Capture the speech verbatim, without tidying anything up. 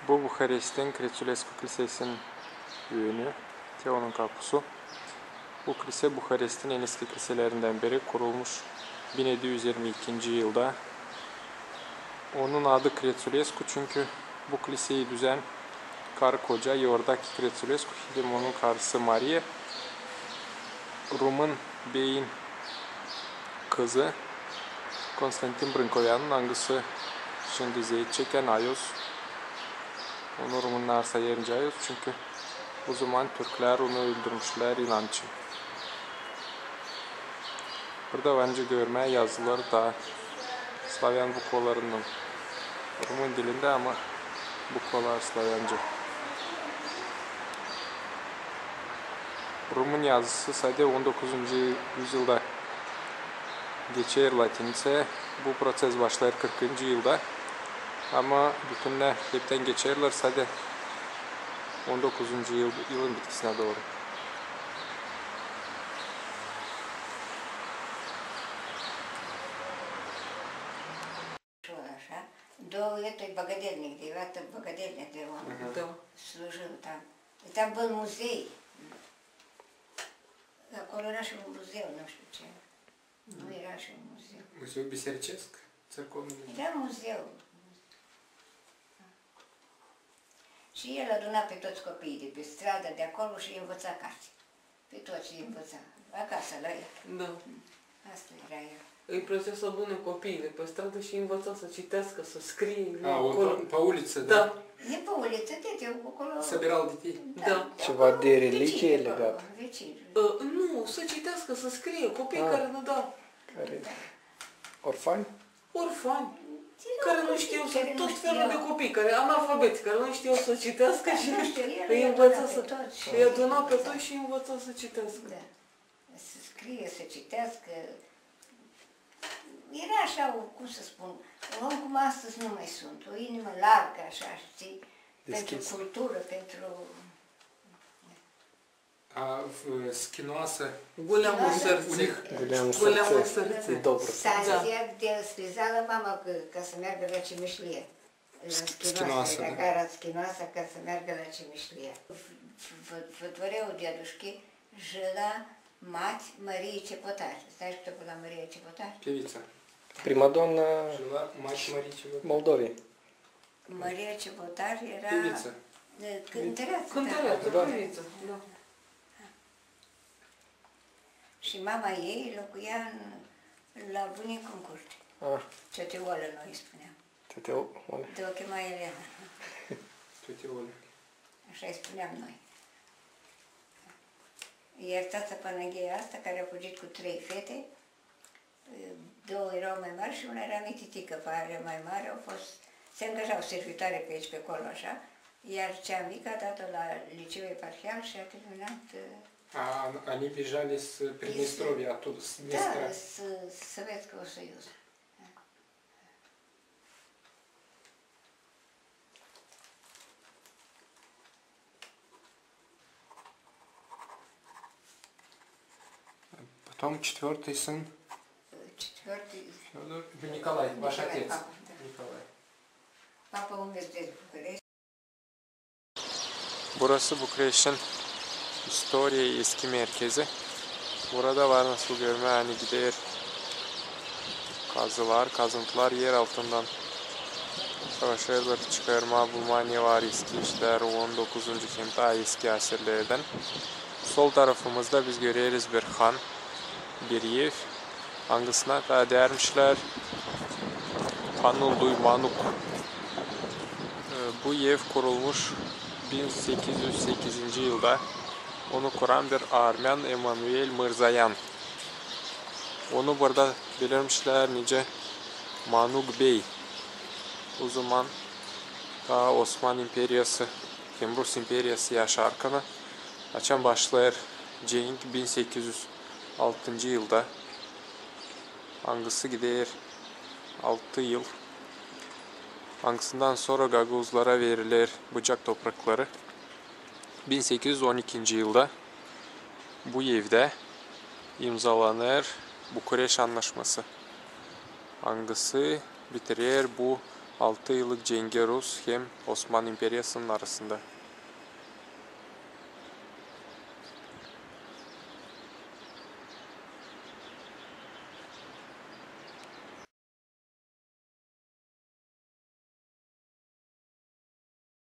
Bu Buharestin Crețulescu kilisesinin önü, te onun kapusu. Bu kilise Buharestin en eski kiliselerindän biri, kurulmuş bin edi üz irmi ikinci yılda. Onun adı Crețulescu, çünkü bu kiliseyi düzän karı-koca Iordache Crețulescu hem onun karısı Maria, rumın beyin kızı Konstantin Brâncoveanu, angısı şindi zeet çekän, ayuz. Onu rumınnar sayêr nicä ayuz, çünkü o zaman türklär onu öldürmüşlär ilan için. Burada var nicä görmää yazılar da slavyan bukvalarınnan. Rumın dilindä, ama bukvalar slavyanca. Rumın yazısı sade on dokuzuncu üzülda geçer latinitsä. Bu proses başlêêr kırkıncı yılda. Ama bütün ne heptän geçerlär sade on dokuzuncu yıl, yılın bitkisinä dooru. Шо, аша? До этой богадельни, где это богадельня, где он Мгм. Да. служил там. И там был музей. Acolo era și un muzeu, nu știu ce. Nu era și un muzeu. Muzeul bisericesc? Церковный muzeu. Era muzeu. Și el aduna pe toți copiii de pe stradă, de acolo, și îi învăța carte. Pe toți îi învăța. Acasă, la el. Da. Asta era el. Îi plăcea să adune copiii de pe stradă și îi învăța să citească, să scrie, A, acolo. Pe, pe uliță, da? Da. E pe uliță, de acolo. Собирал детей. Da. Ceva de religie legat. Vecini. Ă, nu, să citească, să scrie, copii care nu, da. Care? Da. Orfani? Orfani, care nu știu, sunt tot felul de copii, care, analfabeti, care nu știu să citească și îi învăța să, îi aduna pe toți și îi învăța să citească. Da. Să scrie, să citească. Era așa, cum să spun, un om cum astăzi nu mai sunt, o inimă largă, așa, știi, pentru cultură, pentru A, schinoasă. Guleamul sărțe. Guleamul sărțe. Guleamul sărțe. E dobro. Să înțeleagă de scriza la mama că, ca să meargă la Cimișlie. La schinoasă, da. Gara schinoasă, ca să meargă la Cimișlie. Во дворе у дедушки жила мать Марии Чеботарь. Знаешь, кто была Мария Чеботарь? Певица. Примадонна Молдовии. Maria Cebotar era, e, cântăreață. Cântăreață, da. Pevitsă, da. Și mama ei locuia în, la Bunic în curte. Ah. Tete Oală, noi spuneam. Tete Oală. Dar o chema Elena. Tete Oală. Așa îi spuneam noi. Iertați-o pe Panaghia asta, care a fugit cu trei fete, Două erau mai mari și una era mititică, fata mai mare, au fost, se angajau servitoare pe aici, pe acolo, așa, iar cea mică a dat-o la liceu eparhial și a terminat, ă, A, они бежали с Приднестровья, оттуда, с Днестра. Da, s-, Sovetskul Soiuz. Потом четвёртый сын. Четвёртый. Фёдор. Николай, ваш отец. Николай, papa, da. Николай. Papa umre здесь, в București. Burası Bucureştin istoriya eski merkezi. Burada var nasıl görmää, ani gider kazılar, kazıntılar er altından. Savaşêrlar çıkarmaa, bulmaa ne var eski işlär on dokuzuncu hem taa eski asirlerdän. Sol tarafımızda biz göreriz bir han, bir ev, angısına taa deermişlär Hanul lui Manuk. E, bu ev kurulmuş bin sekiz üz sekizinci yılda. Onu kuran bir armän Emanuel Mırzayan. Onu burada bilirmişlär nicä Manuk bey. O zaman taa Osman imperiyası hem Rus imperiyası yaşarkana, açan başlêêr cenk bin sekiz üz altıncı yılda, angısı gider altı yıl, angısından sora gagauzlara veriler Bucak toprakları. Bin sekiz üz on ikinci yılda bu evdä imzalanêr Bukureş annaşması, angısı bitirer bu Altı yıllık cengi rus hem Osman imperiyasının arasında.